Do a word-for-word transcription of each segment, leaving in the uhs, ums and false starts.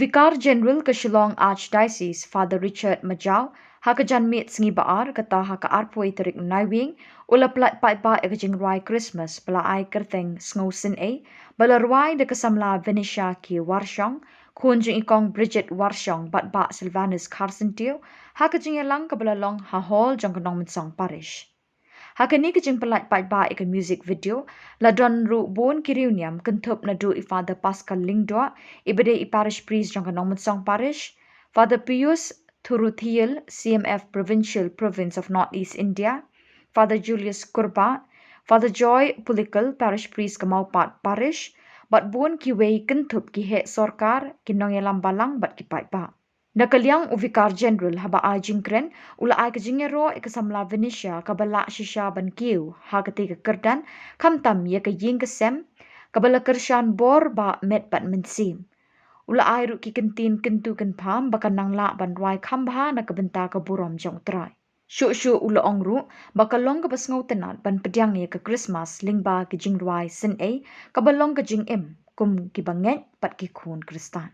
Vikar General ka Shillong Archdiocese, Father Richard Majaw, ha ka janmiet sngi ba ar, kata ha ka arphew tarik Naiwieng, u la pyllait paidbah ïa ka jingrwai Christmas ba la ai kyrteng Sngewsynei, ba la rwai da ka samla Venetia K Warshong, khun jong i kong Bridget Warshong bad bah Sylvanus Kharsyntiew, ha ka jingïalang kaba la long ha hall jong ka Nongmynsong Parish. Ha kane ka jingpyllait paidbah ïa ka music video, la don ruh bun ki riewniam kynthup naduh i Father Pascal Lyngdoh, iba dei i Parish Priest jong ka Nongmynsong Parish, Father Pius Thuruthiel, C M F Provincial, Province of North East India, Father Julius Kurbah, Father Joy Pulikal, Parish Priest ka Mawpat Parish, bad bun kiwei kynthup ki heh sorkar, ki nongïalam balang bad ki paidbah. Na ka liang u Vikar General haba ai jingkren, u la ai ka jingïaroh ïa ka samla Venetia kaba lah shisha ban kiew ha katei ka kyrdan, khamtam ïa ka ïing ka sem kaba la kyrshan bor ba met bad mynsiem. U la ai ruh ki kyntien kyntu kynpham ba kan nang lah ban rwai kham bha na ka bynta ka burom jong U Trai. Shuh shuh u la ong ruh ba ka long kaba sngewtynnat ban pdiang ïa ka Christmas lyngba ki jingrwai synei kaba long ka jingim kum kiba ngeit bad ki khun Khristan.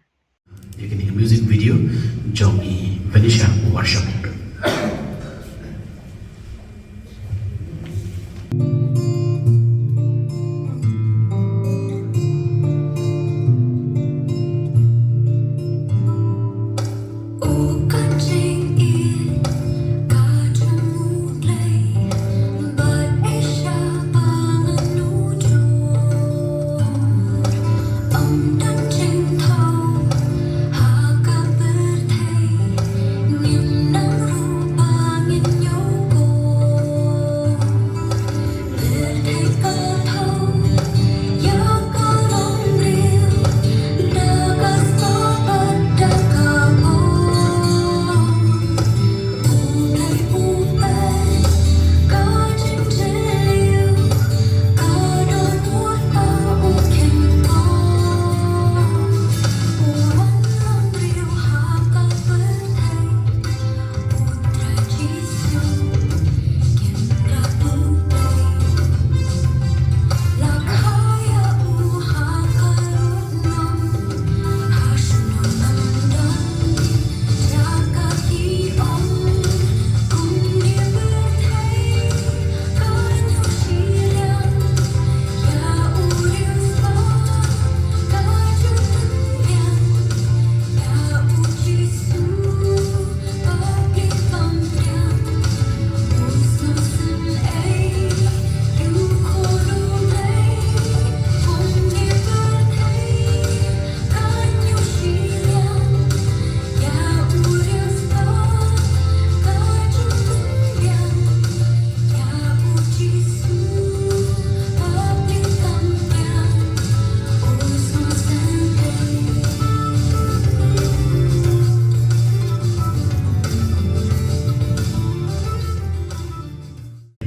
Ïa kane ka music video jong i Venetia Warshong.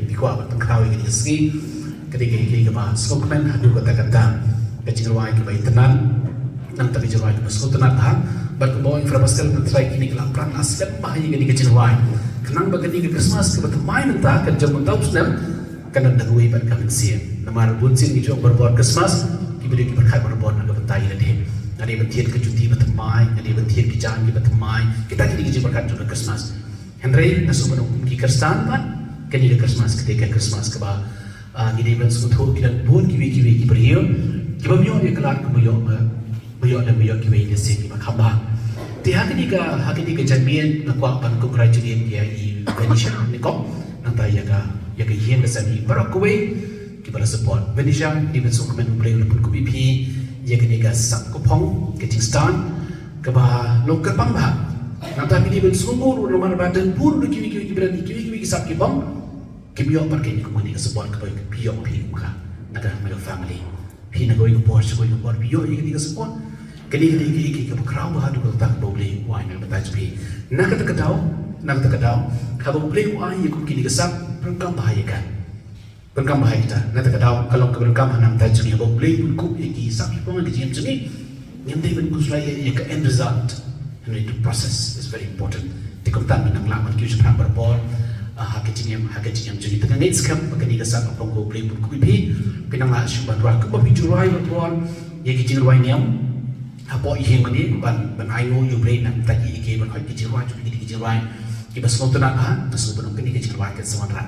Ngi kwah ban pynkhraw ïa kane ka sngi, ka dei ka, ka, kaba sngewkmen haduh katta katta. Ka jingrwai kaba itynnad, nangta ka jingrwai kaba sngewtynnad bha. Bad kumba ong i Father Pascal, mynta kine ki la pran la slem bha ïa kane ka jingrwai. Khnang ba kane ka Christmas kaba thymmai mynta kan jong mynta u snem kan don da kawei pat ka mynsiem. Namar bunsien ngi ju ong barabor Christmas, kiba dei ki pyrkhat barabor na ka bynta ïa lade. Nga dei ban thied ka juti ba thymmai, nga dei ban thied ki jaiñ kiba thymmai. Kita kine ki jingpyrkhat jong ka Christmas. Hynrei nga sngewbha kum ki Khristan pat, kane ka Christmas ka dei ka Christmas kaba, ah, ngi dei ban sngewthuh ki don bun kiwei kiwei ki briew kiba ym ïoh ïa ka lad kumba ïoh, ba, ba ïoh da, ba ïoh kiwei lehse kiba kham bha. Te ha kane ka, ha kane ka janmiet nga kwah ban congratulate ïa i Venetia nyngkong, nangta ïa ka, ïa ka ïing ka sem, ïa baroh kawei kiba la support. Venetia, ngi dei ban sngewkmen, U Blei un pynkup ïa phi ïa kane ka sap ka phong, ka jingstad kaba long kyrpang bha. Nangta ngi dei ban sngewnguh ruh namar ba don bun ruh kiwei kiwei ki briew, kiwei kiwei ki sap ki phong kim ïoh pat kane, kum kane ka support kaba phi ïoh phi kum ka, na ka, na ka family. Phi na kawei ka por sha kawei ka por phi ïoh ïa kane ka support. Kane ka dei ka, ka, kaba khraw bha haduh katta kaba U Blei u ai na ka bynta jong phi. Na kata ka daw, na kata ka daw, haba U Blei u ai ïa kum kine ki sap, pyndonkam bha ïa ka. Pyndonkam bha ïa kita. Na kata ka daw ka long kaba donkam ha ka bynta jong ngi, haba U Blei un kup ïa ki sap ki phong ha ka jingim jong ngi. Ngim dei ban khuslai ïa, ïa ka end result. Hynrei the process is very important. Te kumta ngi nang lah ban kiew shaphrang barabor, ah, ha ka jingim, ha ka jingim jong ngi. Te nga ngeit skhem ba kane ka sap ka phong kaba U Blei un kup ïa phi, phin nang lah shuh ban rwai kumba phi ju rwai barabor ïa ki jingrwai niam. Hapoh ïing mane ban, ban ai nguh ïa U Blei na ka bynta ki, ki ban hoi ki jingrwai, ki, ki jingrwai kiba sngewtynnat ha, nga sngewbha ban ong kane ka jingrwai kan sa wanrah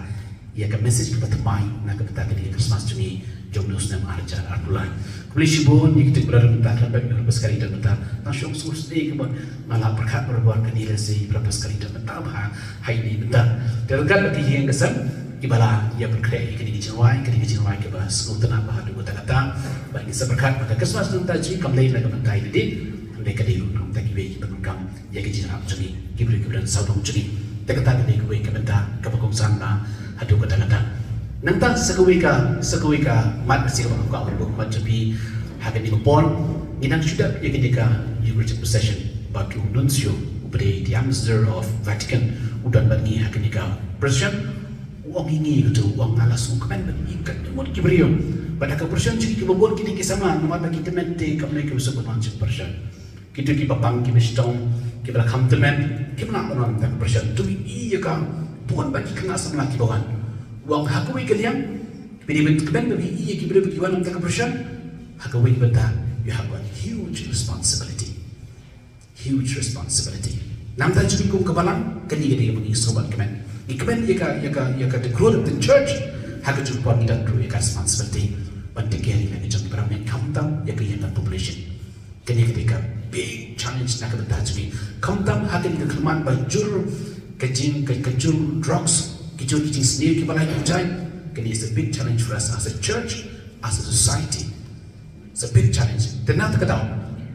ïa ka message kaba thymmai na ka bynta kane ka Christmas jong ngi jong u snem ar hajar arphew lai. Khublei shibun ïa ki tynrai bad mynta, khlem pep ïa u Pastor Kari don mynta. Tang shu ong sngewsih ka ban nga la pyrkhat barabor kane lehse u Pastor Kari don mynta bha ha ine i bynta. Te ryngkat bad ki ïing ki sem kiba la ïa pynkhreh ïa kane ka jingrwai, kane ka jingrwai kaba sngewtynnat bha haduh katta katta. Bad ngi sa pyrkhat ba ka Christmas mynta jong ngi kam dei na ka bynta ine i dei, hynrei ka dei ruh na ka bynta kiwei ki pyndonkam ïa ka jingïarap jong ngi, ki briew kiba don sawdong jong ngi. Te kata ka dei kawei ka bynta kaba kongsan bha haduh katta katta. Nangta sa kawei ka, sa kawei ka mat, ka shisha kaba nga kwah ban buh mat jong phi ha kane ka por. Ngi dang shu dep ïa kane ka Eucharistic procession bad u Nuncio uba dei the Ambassador of Vatican u don bad ngi ha kane ka procession. U ong ïa ngi, kato u ong, nga la sngewkmen bad ïa ka jingmut ki briew. Bad ha ka procession jong ngi kiba bun ki dei ki samla, namar ba ki tymmen te kam dei kiba suk ban wan sha ka procession. Kito kiba pang, kiba shitom, kiba la kham tymmen, kim lah ban wan ha ka procession. To ïohi ïa ka bun bad ki khynnah samla kiba wan. U ong ha kawei ka liang, phi dei ban kmen ba phi ïohi ïa ki briew ba ki wan ha ka procession. Ha kawei ka bynta, you have got huge responsibility. Huge responsibility. Namar jong ngi kum ka balang, kane ka dei kaba ngi sngewbha ban kmen. Ngi kmen ïa ka, ïa ka, ïa ka, the growth of the church. Ha ka jong ka por ngi don ruh ïa ka responsibility ban take care ïa la ka jong ki para bangeit, khamtam ïa ka young population. Kane ka dei ka big challenge na ka bynta jong ngi. Khamtam ha kane ka kynmaw ba jur ka jing, ka, ka jur drugs, ki jur ki jingsniew kiba lai kiba jai. Kane is a big challenge for us as a church, as a society. It's a big challenge. Te na kata ka daw,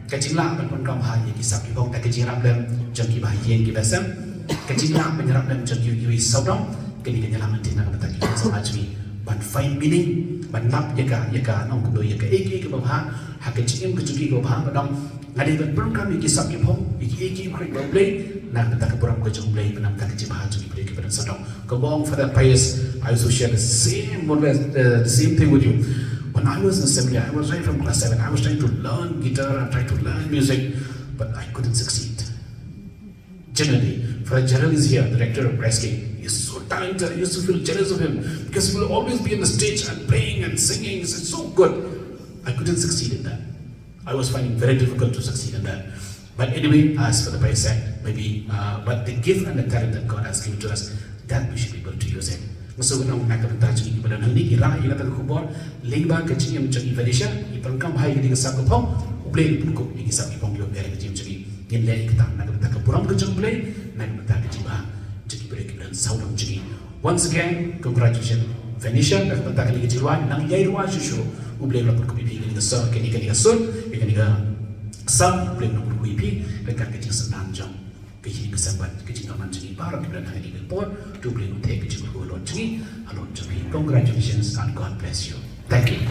ka jinglah ban pyndonkam ha ïa ki sap ki phong, da ka jingïarap lem jong kiba ha ïing kiba sem, ka jinglah ban ïarap lem jong ki, ki sawdong, kane ka jinglah ban tip na ka bynta ki sap ha jong ngi ban find meaning, ban lap ïa ka, ïa ka nongkyndoh, ïa ka ïeit kiba bha ha ka jingim ka jong ki kiba bha, ban ong nga dei ban pyndonkam ïa ki sap ki phong, ïa ki, ïa ki khun ba U Blei, na ka bynta ka burom ka jong U Blei, na ka bynta ka jingbha jong ki briew kiba don sawdong. Kumba ong Father Pius, I also share the same, more or less, uh, the same thing with you. When I was in the seminary, I was right from class seven. I was trying to learn guitar and trying to learn music, but I couldn't succeed. Generally, Father Gerald is here, the rector of Christ King. He's so talented. I used to feel jealous of him because he will always be on the stage and playing and singing. It's so good. I couldn't succeed in that. I was finding very difficult to succeed in that. But anyway, as Father Pius said, maybe, uh, but the gift and the talent that God has given to us, that we should be able to use it. So, na ka bynta jong ngi kiba don hangne, ngi rah ïa kata ka khubor lyngba ka jingim jong i Venetia, i pyndonkam ha ïa kane ka sap ka phong. U Blei un pynkup ïa ki sap ki phong kiba bun ha ka jingim jong ngi. Ngin leh ïa kata na ka bynta ka burom ka jong U Blei, na ka bynta ka jingbha jong ki briew kiba don sawdong jong ngi. Once again, congratulations Venetia, na ka bynta kane ka jingrwai, nang ïai rwai shuh shuh. U Blei un pynkup ïa phi ïa kane ka sap, kane, kane ka sap, ïa kane ka sap, U Blei un pynkup ïa phi, ryngkat ka jingsynran jong ka ïing ka sem bad ka jingkyrmen jong ngi baroh kiba don ha kane ka por. To U Blei un theh ka jingkyrkhu halor jong ngi, halor jong phi. Congratulations and God bless you. Thank you.